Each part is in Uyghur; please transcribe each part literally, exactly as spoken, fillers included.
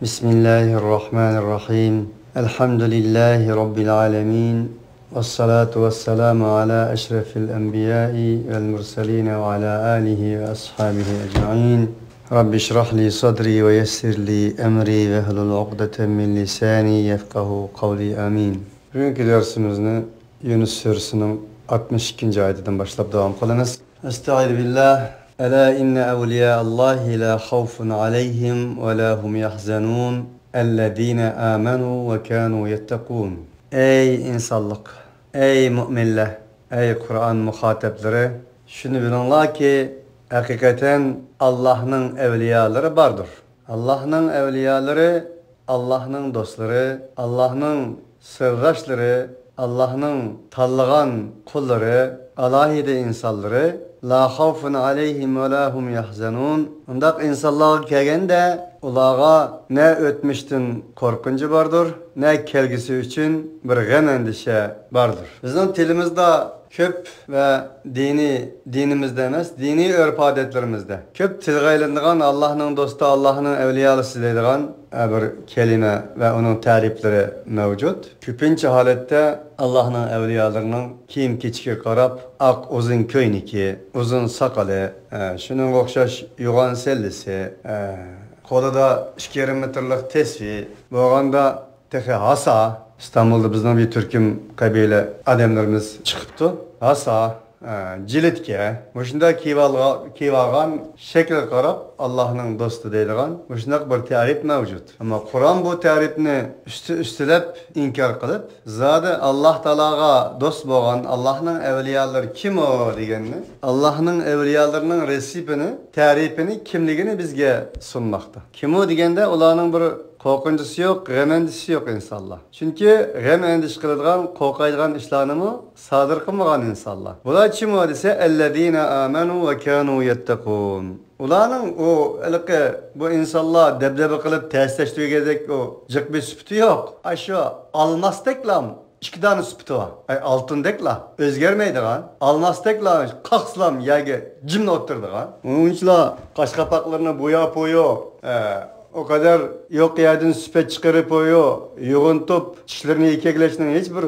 بسم الله الرحمن الرحيم. الحمد لله رب العالمين. والصلاة والسلام على أشرف الأنبياء والمرسلين وعلى آله وأصحابه أجمعين. رب اشرح لي صدري ويسر لي أمري واحلل عقدة من لساني يفقهوا قولي. آمين. Bugünkü dersimizni Yunus suresinin altmış ikinci ayetinden başlap devam qilamiz. أستعيذ بالله. ألا إن أولياء الله لا خوف عليهم ولا هم يحزنون الذين آمنوا وكانوا يتقون. ئەي ئىنسانلىق، ئەي مۆمىنلەر، ئەي قۇرئان مۇخاتەپلىرى، شۇنى بىلىڭلاركى، ھەقىقەتەن ئاللاھنىڭ ئەۋلىيالىرى باردۇر. ئاللاھنىڭ ئەۋلىيالىرى، ئاللاھنىڭ دوستلىرى، ئاللاھنىڭ سىرداشلىرى، ئاللاھنىڭ تاللىغان قۇللىرى، ئالاھىدە ئىنسانلىرى، لا خوف عليهم ولا هم يحزنون. ئۇنداق ئىنسانلارغا كەلگەندە، ئۇلارغا نە ئۆتمۈشتىن قورقۇنچى باردۇر، نە كەلگۈسى ئۈچۈن بىر غەم-ئەندىشە باردۇر. بىزنىڭ تىلىمىزدا كۆپ ۋە دىنىي، دىنىمىزدە ئەمەس، دىنىي ئۆرپ-ئادەتلىرىمىزدە كۆپ تىلغا ئېلىنىدىغان، ئاللاھنىڭ دوستى، ئاللاھنىڭ ئەۋلىيالىسى دەيدىغان، ئە، بىر كەلىمە ۋە ئۇنىڭ تەرىپلىرى مەۋجۇت. كۆپىنچە ھالەتتە ئاللاھنىڭ ئەۋلىيالىرىنىڭ كىيىم-كېچىكىگە قاراپ، ئاق ئۇزۇن كۆينىكى، ئۇزۇن ساقىلى، ئە، شۇنىڭغا ئوخشاش يوغان سەللىسى، ئە، قولىدا ئىككى يېرىم مېتىرلىق تەسۋى، بولغاندا تېخى ھاسا، ئىستانبۇلدا بىزنىڭ بىر تۈركۈم قەبىلە ئادەملىرىمىز چىقىپتۇ. ھاسا، ئە، جىلىتكە، مۇشۇنداق كىيىۋالغا-، كىيىۋالغان شەكلىگە قاراپ، ئاللاھنىڭ دوستى دەيدىغان مۇشۇنداق بىر تەرىپ مەۋجۇت. ئەمما قۇرئان بۇ تەرىپنى ئۈستى-، ئۈستىلەپ ئىنكار قىلىپ، زادى ئاللاھ تائالاغا دوست بولغان ئاللاھنىڭ ئەۋلىيالىرى كىم ئۇ دېگەننى، ئاللاھنىڭ ئەۋلىيالىرىنىڭ رېسېپىنى، تەرىپىنى، كىملىكىنى بىزگە سۇنماقتا. كىم ئۇ دېگەندە، ئۇلارنىڭ بىر قورقۇنچىسى يوق، غەم-ئەندىشىسى يوق ئىنسانلار. چۈنكى غەم-ئەندىشە قىلىدىغان، قورقايدىغان ئىشلارنىمۇ سادىر قىلمىغان ئىنسانلار. بۇلار كىم ئۇ دېسە، الذين آمنوا وكانوا يتقون. ئۇلارنىڭ ئۇ، ھېلىقى، بۇ ئىنسانلار دەبدەبە قىلىپ تەستەش دېگەندەك ئۇ جىق بىر سۈپىتى يوق. ئاشۇ ئالماستەكلا ئىككى دانە سۈپىتى بار. ئاي، ئالتۇندەكلا ئۆزگەرمەيدىغان، ئالماستەكلا قاقسىلام يەرگە جىملا ئولتۇرىدىغان. ئۇنىڭ ئۈچۈنلا قاش قاپاقلىرىنى بوياپ قويۇپ، ئە، ئۇ قەدەر يوق يەردىن سۈپەت چىقىرىپ قويۇپ، يۇغۇنتۇپ چىشلىرىنى يېكەكلەشنىڭ ھېچ بىر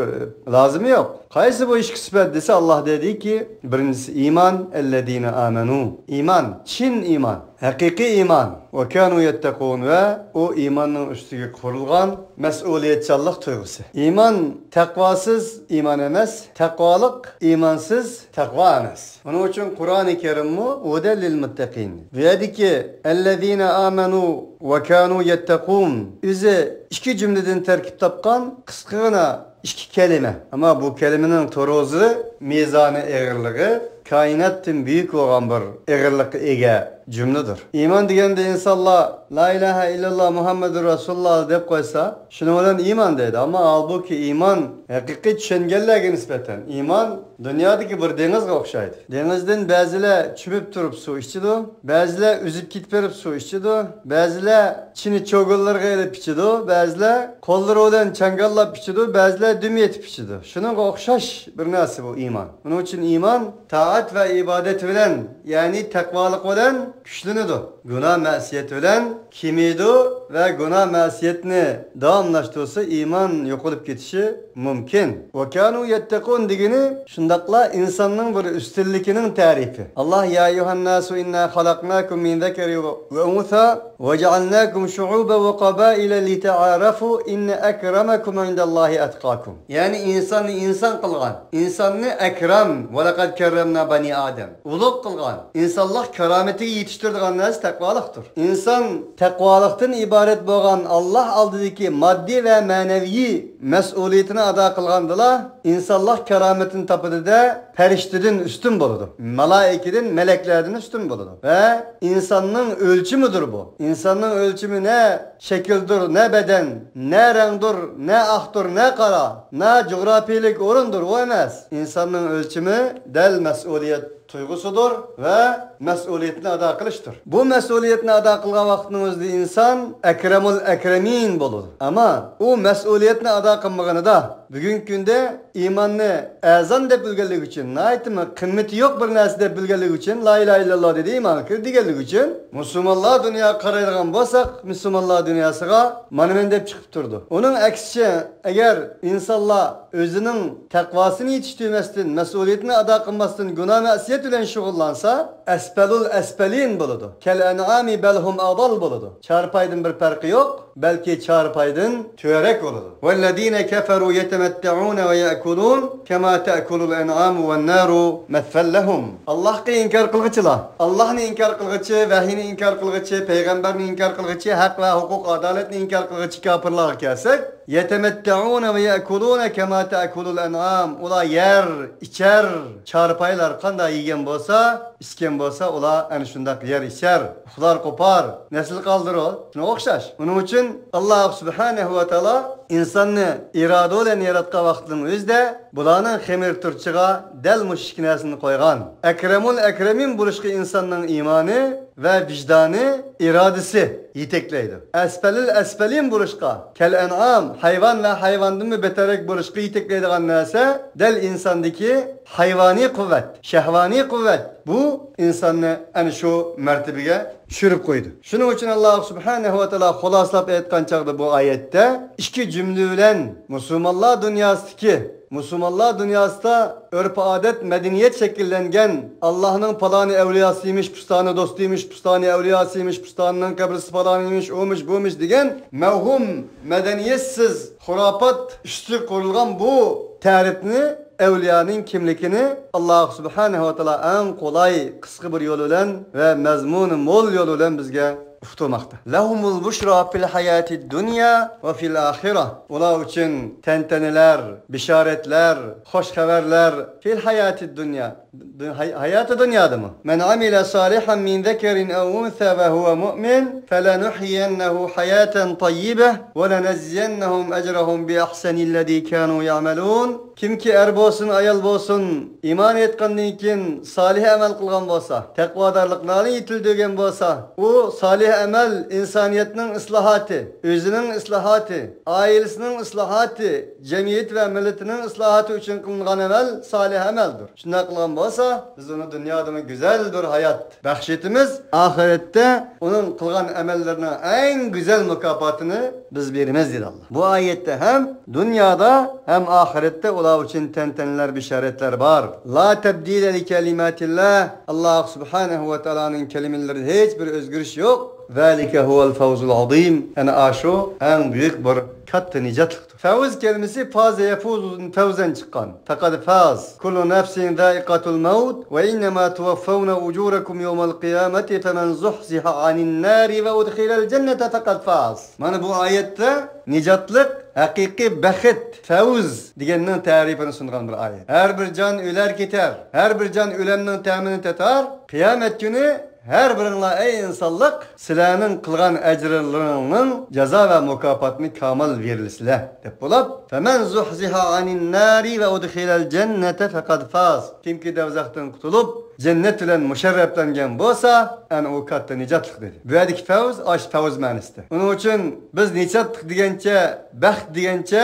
لازىمى يوق. قايسى بۇ ئىككى سۈپەت دېسە، ئاللاھ دەيدىكى، بىرىنچىسى ئىمان، الذين آمنوا، ئىمان، چىن ئىمان. ھەقىقىي ئىمان، وكانوا يتقون، ۋە ئۇ ئىماننىڭ ئۈستىگە قۇرۇلغان مەسئۇلىيەتچانلىق تۇيغۇسى. ئىمان تەقۋاسىز ئىمان ئەمەس، تەقۋالىق ئىمانسىز تەقۋا ئەمەس. ئۇنىڭ ئۈچۈن قۇرئانى كەرىممۇ ھۇدەن لىل مۇتتەقىن. بۇ يەردىكى الذين آمنوا وكانوا يتقون ئۆزى ئىككى جۈملىدىن تەركىب تاپقان قىسقىغىنا ئىككى كەلىمە. ئەمما بۇ كەلىمىنىڭ تۇرۇزى، مىزانى، ئېغىرلىقى كائىناتتىن بۈيۈك بولغان بىر ئېغىرلىققا ئىگە جۈملىدۇر. ئىمان دېگەندە ئىنسانلار لا ئىلاھە ئىللاللا مۇھەممەدۇر رەسۇلۇللا دەپ قويسا، شۇنىڭ بىلەن ئىمان دەيدۇ. ئەمما ھالبۇكى ئىمان ھەقىقىي چۈشەنگەنلەرگە نىسبەتەن ئىمان دۇنيادىكى بىر دېڭىزغا ئوخشايدۇ. دېڭىزدىن بەزىلەر چۆمۈپ تۇرۇپ سۇ ئىچىدۇ، بەزىلەر ئۈزۈپ كېتىپ بېرىپ سۇ ئىچىدۇ، بەزىلەر چىنە چوگۇنلىرىغا ئېلىپ ئىچىدۇ، بەزىلەر قوللىرى بىلەن چاڭگاللاپ ئىچىدۇ، بەزىلەر دۈم يېتىپ ئىچىدۇ. شۇنىڭغا ئوخشاش بىر نەرسە بۇ ئىمان. ئۇنىڭ ئۈچۈن ئىمان تائەت ۋە ئىبادەت بىلەن، يەنى تەقۋالىق بىلەن كۈچلىنىدۇ. گۇناھ مەسىيەت بىلەن كېمىيىدۇ ۋە گۇناھ مەسىيەتنى داۋاملاشتۇرسا، ئىمان يوقىلىپ كېتىشى مۇمكىن. وكانوا يتقون دېگىنى شۇنداقلا ئىنساننىڭ بىر ئۈستۈنلۈكىنىڭ تەرىپى. ئاللاھ، يا أيها الناس إنا خلقناكم من ذكر وأنثى وجعلناكم شعوبا وقبائل لتعارفوا إن أكرمكم عند الله أتقاكم. يەنى ئىنساننى ئىنسان قىلغان، ئىنساننى ئەكرەم، ولقد كرمنا بني آدم، ئۇلۇغ قىلغان، ئىنسانلىق كارامىتىگە يېتىشتۈرىدىغان نەرسە تەقۋالىقتۇر. ئىنسان تەقۋالىقتىن ئىبارەت بولغان ئاللاھ ئالدىدىكى ماددىي ۋە مەنىۋى مەسئۇلىيىتىنى ئادا قىلغاندىلا، ئىنسانلىق كارامىتىنى تاپىدۇ-دە، پەرىشتىدىن ئۈستۈن بولىدۇ، مالائىكىدىن، مەلەكلەردىن ئۈستۈن بولىدۇ. ۋە ئىنساننىڭ ئۆلچىمىدۇر بۇ. ئىنساننىڭ ئۆلچىمى نە شەكىلدۇر، نە بەدەن، نە رەڭدۇر، نە ئاقتۇر، نە قارا، نە جۇغراپىيىلىك ئورۇندۇر، ئۇ ئەمەس. ئىنساننىڭ ئۆلچىمى دەل مەسئۇلىيەت تۇيغۇسىدۇر ۋە مەسئۇلىيەتنى ئادا قىلىشتۇر. بۇ مەسئۇلىيەتنى ئادا قىلغان ۋاقىتنىڭ ئۆزىدە ئىنسان ئەكرەمۇل ئەكرەمىن بولىدۇ. ئەمما ئۇ مەسئۇلىيەتنى ئادا قىلمىغىنىدا، بۈگۈنكى كۈندە ئىماننى ئەرزان دەپ بىلگەنلىكى ئۈچۈن، ناھايىتىمۇ قىممىتى يوق بىر نەرسە دەپ بىلگەنلىكى ئۈچۈن، لا ئىلاھە ئىللاللا دېدى، ئىمانغا كىردى دېگەنلىكى ئۈچۈن، مۇسۇلمانلار دۇنياغا قارايدىغان بولساق، مۇسۇلمانلار دۇنياسىغا مانا مەن دەپ چىقىپ تۇرىدۇ. ئۇنىڭ ئەكسىچە، ئەگەر ئىنسانلار ئۆزىنىڭ تەقۋاسىنى يېتىشتۈرمەستىن، مەسئۇلىيىتىنى ئادا قىلماستىن، گۇناھ مەسىيەت بىلەن شۇغۇللانسا، ئەسپەلۇل ئەسپەلىن بولىدۇ. كەل ئەنئامى بەل ھۇم ئەضەل بولىدۇ. چارپايدىن بىر پەرقى يوق، بەلكى چارپايدىن تۆۋەنرەك بولىدۇ. ۋەللەزىنە كەفەرۇ يەتەمەتتەئۇنە ۋە يەئكۇلۇن كەما تەئكۇلۇل ئەنئامۇ ۋەننارۇ مەسۋەل لەھۇم. ئاللاھقا ئىنكار قىلغۇچىلار، ئاللاھنى ئىنكار قىلغۇچى، ۋەھىينى ئىنكار قىلغۇچى، پەيغەمبەرنى ئىنكار قىلغۇچى، ھەق ۋە ھوقۇق، ئادالەتنى ئىنكار قىلغۇچى كاپىرلارغا كەلسەك، يەتەمەتتەئۇنە ۋە يەئكۇلۇنە كەما تەئكۇلۇل ئەنئام. ئۇلار يەر، ئىچەر، چارپايلار قانداق يېگەن بولسا، ئىچكەن بولسا، ئۇلار ئەنە شۇنداق يەر ئىچەر، ئۇخلار قوپار، نەسىل قالدۇرۇر. شۇنىڭغا ئوخشاش. ئۇنىڭ ئۈچۈن ئاللاھ سۇبھانەھۇ ۋە تائالا ئىنساننى ئىرادە بىلەن ياراتقان ۋاقتىنىڭ ئۆزىدە بۇلارنىڭ خېمىر تۇرچىغا دەل مۇشۇ ئىككى نەرسىنى قويغان. ئەكرەمۇل ئەكرەمىن بولۇشقا ئىنساننىڭ ئىمانى ۋە ۋىجدانى، ئىرادىسى يېتەكلەيدۇ. ئەسپەلىل ئەسپەلىن بولۇشقا، كەل ئەنئام، ھايۋان ۋە ھايۋاندىنمۇ بەتەررەك بولۇشقا يېتەكلەيدىغان نەرسە دەل ئىنساندىكى ھايۋانىي قۇۋۋەت، شەھۋانىي قۇۋۋەت. بۇ ئىنساننى ئەنە شۇ مەرتىبىگە چۈشۈرۈپ قويىدۇ. شۇنىڭ ئۈچۈن ئاللاھ سۇبھانەھۇ ۋە تائالا خۇلاسىلاپ ئېيتقان چاغدا بۇ ئايەتتە ئىككى جۈملە بىلەن مۇسۇلمانلار دۇنياسىدىكى، مۇسۇلمانلار دۇنياسىدا ئۆرپ-ئادەت، مەدەنىيەت شەكىللەنگەن، ئاللاھنىڭ پالانى ئەۋلىياسى ئىمىش، پۇستانى دوستى ئىمىش، پۇستانى ئەۋلىياسى ئىمىش، پۇستانىنىڭ قەبرىسى پالانى ئىمىش، ئۇمىش، بۇمىش دېگەن مەۋھۇم، مەدەنىيەتسىز، خۇراپات ئۈستىگە قۇرۇلغان بۇ تەرىپنى، ئەۋلىيانىڭ كىملىكىنى ئاللاھ سۇبھانەھۇ ۋە تائالا ئەڭ قولاي، قىسقا بىر يول بىلەن ۋە مەزمۇنى مول يول بىلەن بىزگە ئۇقتۇرماقتا. لەھۇمۇل بۇشرا فىل ھاياتىد دۇنيا ۋە فىل ئاخىرە. ئۇلار ئۈچۈن تەنتەنىلەر، بىشارەتلەر، خۇش خەۋەرلەر فىل ھاياتىد دۇنيا. دۇ-، ھاي-، ھاياتى دۇنيادىمۇ؟ مەن ئامىلە سالىھەن مىن زەكەرىن ئەۋ ئۇنسا ۋە ھۇۋە مۇئمىن فەلەنۇھيىيەننەھۇ ھاياتەن تەييىبە ۋە لەنەجزىيەننەھۇم ئەجرەھۇم بىئەھسەنىللەزى كانۇ يەئمەلۇن. كىمكى ئەر بولسۇن، ئايال بولسۇن، ئىمان ئېيتقاندىن كېيىن سالىھ ئەمەل قىلغان بولسا، تەقۋادارلىقلارنى يېتىلدۈرگەن بولسا، ئۇ سالىھ ئەمەل ئىنسانىيەتنىڭ ئىسلاھاتى، ئۆزىنىڭ ئىسلاھاتى، ئائىلىسىنىڭ ئىسلاھاتى، جەمئىيەت ۋە مىللىتىنىڭ ئىسلاھاتى ئۈچۈن قىلىنغان ئەمەل سالىھ ئەمەلدۇر. شۇنداق قىلغان بولسا، بىز ئۇنى دۇنيادىمۇ گۈزەل بىر ھايات بەخش ئېتىمىز، ئاخىرەتتە ئۇنىڭ قىلغان ئەمەللىرىنىڭ ئەڭ گۈزەل مۇكاپاتىنى بىز بېرىمىز، دېدى ئاللا. بۇ ئايەتتە ھەم دۇنيادا ھەم ئاخىرەتتە ئۇلار ئۈچۈن تەنتەنىلەر، بىشارەتلەر بار. لا تەبدىلە لىكەلىماتىللا. ئاللا سۇبھانەھۇ ۋە تائالانىڭ كەلىمىلىرىدە ھېچ بىر ئۆزگىرىش يوق. ذلىكە ھۇۋەل فەۋزۇل ئازىم. ئەنە ئاشۇ ئەڭ بۈيۈك بىر كاتتا نىجاتلىقتۇر. فەۋز كەلىمىسى فازە يەفۇزۇدىن فەۋزەن چىققان. فەقەد فاز. كۇللۇ نەفسىن زائىقەتۇل مەۋت ۋە ئىننەما تۇۋەففەۋنە ئۇجۇرەكۇم يەۋمەل قىيامەتى فەمەن زۇھزىھە ئانىن نارى ۋە ئۇدخىلەل جەننەتە فەقەد فاز. مانا بۇ ئايەتتە نىجاتلىق، ھەقىقىي بەخت، فەۋز دېگەننىڭ تەرىپىنى سۇنغان بىر ئايەت. ھەر بىر جان ئۆلەر كېتەر، ھەر بىر جان ئۆلەمنىڭ تەمىنى تاتار. قىيامەت كۈنى ھەر بىرىڭلار، ئەي ئىنسانلىق، سىلەرنىڭ قىلغان ئەجىرلىرىڭنىڭ جازا ۋە مۇكاپاتىنى كامىل بېرىلىسىلەر، دەپ بولۇپ، فەمەن زۇھزىھە ئانىن نارى ۋە ئۇدخىلەل جەننەتە فەقەد فاز. كىمكى دەۋزەختىن قۇتۇلۇپ، جەننەت بىلەن مۇشەررەپلەنگەن بولسا، ئەنە ئۇ كاتتا نىجاتلىق، دېدى. بۇ يەردىكى فەۋز، ئاشۇ فەۋز مەنىسىدە. ئۇنىڭ ئۈچۈن بىز نىجاتلىق دېگەنچە، بەخت دېگەنچە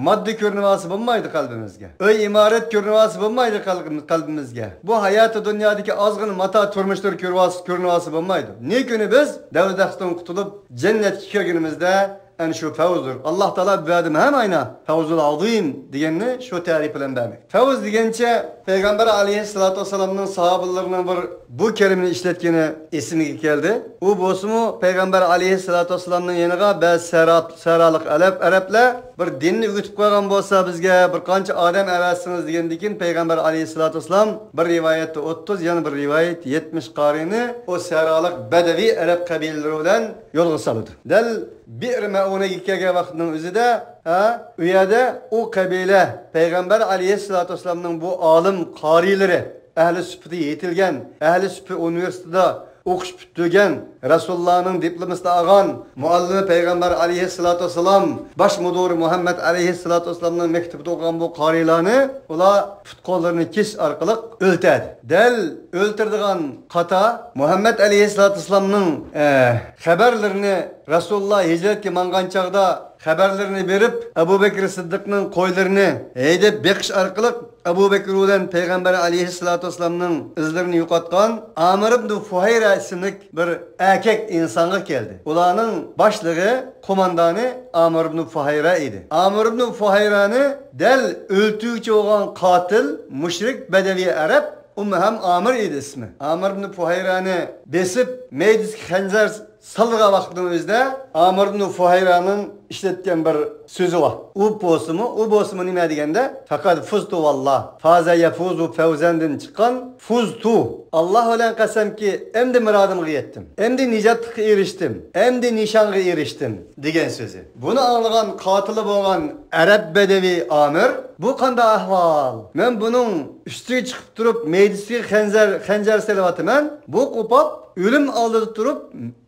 ماددا كۆرۈنۈۋالسا بولمايدۇ قەلبىمىزگە. ئۆي ئىمارەت كۆرۈنۈۋالسا بولمايدۇ قەلبىم-، قەلبىمىزگە. بۇ ھاياتى دۇنيادىكى ئازغىنە ماتا تۇرمۇشلىرى كۆرۈۋالسا، كۆرۈنۈۋالسا بولمايدۇ. نى كۈنى بىز دەۋزەختىن قۇتۇلۇپ جەننەتكە كىرگىنىمىزدە ئەنە شۇ فەۋزدۇر. ئاللا تائالا بۇ يەردىمۇ ھەم ئاينا فەۋزۇل ئازىم دېگەننى شۇ تەرىپ بىلەن بەرمەكتە. فەۋز دېگەنچە پەيغەمبەر ئەلەيھىسسالاتۇ ۋەسسالامنىڭ ساھابىلىرىنىڭ بىر بۇ كەلىمىنى ئىشلەتكىنى ئېسىمگە كەلدى. ئۇ بولسىمۇ پەيغەمبەر ئەلەيھىسسالاتۇ ۋەسسالامنىڭ يېنىغا بەزى سەھرا-، سەھرالىق ئەرەب-، ئەرەبلەر بىر دىننى ئۆگىتىپ قويغان بولسا بىزگە، بىر قانچە ئادەم ئەۋەتسىڭىز دېگەندىن كېيىن پەيغەمبەر ئەلەيھىسسالاتۇ ۋەسسالام بىر رىۋايەتتە ئوتتۇز، يەنە بىر رىۋايەت يەتمىش قارىينى ئۇ سەھرالىق بەدەۋىي ئەرەب قەبىلىلىرى بىلەن يولغا سالىدۇ. دەل بىئر مەئۇنەگە كەلگەن ۋاقىتنىڭ ئۆزىدە، ھە، ئۇ يەردە ئۇ قەبىلە پەيغەمبەر ئەلەيھىسسالاتۇ ۋەسسالامنىڭ بۇ ئالىم قارىيلىرى، ئەھلى سۈپىتى يېتىلگەن، ئەھلى سۈپى ئۇنىۋېرسىتېتىدا ئوقۇش پۈتتۈرگەن، رەسۇلۇللانىڭ دىپلومىسىنى ئالغان، مۇئەللىمى پەيغەمبەر ئەلەيھىسسالاتۇ ۋەسسالام، باش مۇدىرى مۇھەممەد ئەلەيھىسسالاتۇ ۋەسسالامنىڭ مەكتىپىدە ئوقۇغان بۇ قارىيلارنى ئۇلار پۇت-قوللىرىنى كېسىش ئارقىلىق ئۆلتۈردى. دەل ئۆلتۈرىدىغان قاتا مۇھەممەد ئەلەيھىسسالاتۇ ۋەسسالامنىڭ، ئە، خەۋەرلىرىنى، رەسۇلۇللا ھىجرەتكە ماڭغان چاغدا خەۋەرلىرىنى بېرىپ، ئەبۇ بەكرى سىددىقنىڭ قويلىرىنى ھەيدەپ بېقىش ئارقىلىق ئەبۇ بەكرى بىلەن پەيغەمبەر ئەلەيھىسسالاتۇ ۋەسسالامنىڭ ئىزلىرىنى يوقاتقان ئامىر ئىبنى فۇھەيرە ئىسىملىك بىر ئەركەك ئىنسانغا كەلدى. ئۇلارنىڭ باشلىقى، قوماندانى ئامىر ئىبنى فۇھەيرە ئىدى. ئامىر ئىبنى فۇھەيرەنى دەل ئۆلتۈرگۈچى بولغان قاتىل، مۇشرىك، بەدەۋىي ئەرەب، ئۇمۇ ھەم ئامىر ئىدى ئىسمى. ئامىر ئىبنى فۇھەيرەنى بېسىپ، مەيدىسىگە خەنجەر سالىدىغان ۋاقىتنىڭ ئۆزىدە ئامىر ئىبنى فۇھەيرانىڭ ئىشلەتكەن بىر سۆزى بار. ئۇ بولسىمۇ، ئۇ بولسىمۇ نېمە دېگەندە، فەقەت فۇزتۇ ۋاللا، فازە يەفۇزۇ فەۋزەندىن چىققان فۇزتۇ، ئاللا بىلەن قەسەمكى، ئەمدى مۇرادىمغا يەتتىم، ئەمدى نىجاتلىققا ئېرىشتىم، ئەمدى نىشانغا ئېرىشتىم دېگەن سۆزى. بۇنى ئاڭلىغان قاتىلى بولغان ئەرەب بەدەۋى ئامىر، بۇ قانداق ئەھۋال؟ مەن بۇنىڭ ئۈستىگە چىقىپ تۇرۇپ، مەيدىسىگە خەنجەر، خەنجەر سېلىۋاتىمەن، بۇ قوپاپ، ئۆلۈم ئالدىدا تۇرۇپ،